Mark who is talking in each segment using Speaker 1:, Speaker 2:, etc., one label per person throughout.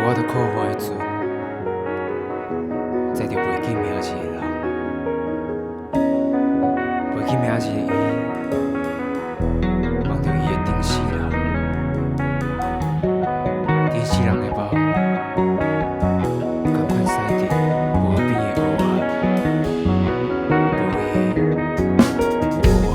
Speaker 1: 無法度靠岸的船，載著袂記名字的人，袂記名字的伊，夢著伊的頂世人，頂世人的夢，仝款駛佇無邊的黑暗，無伊，無我。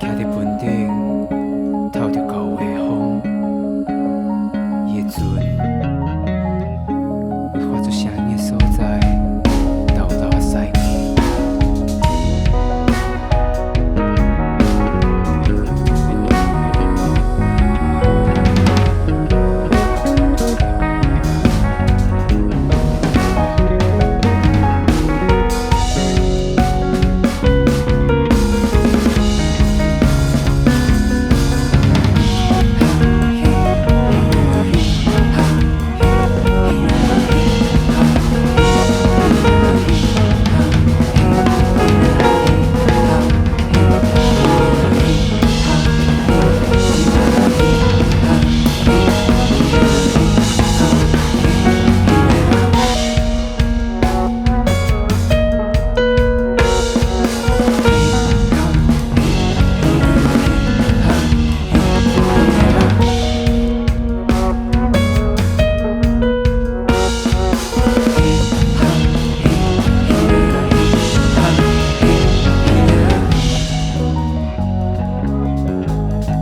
Speaker 1: 徛佇帆頂，透著厚的風，伊的船有發出聲音的所在，沓沓仔駛去。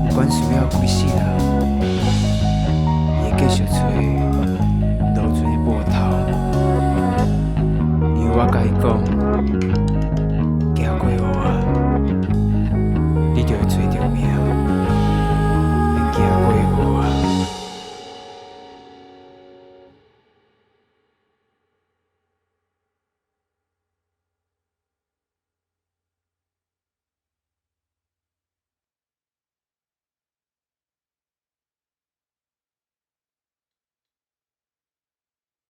Speaker 1: 不管需要幾世人，伊會繼續揣路船的埠頭，因為我共伊講，行過芋仔，你就會揣著命，會行過芋仔。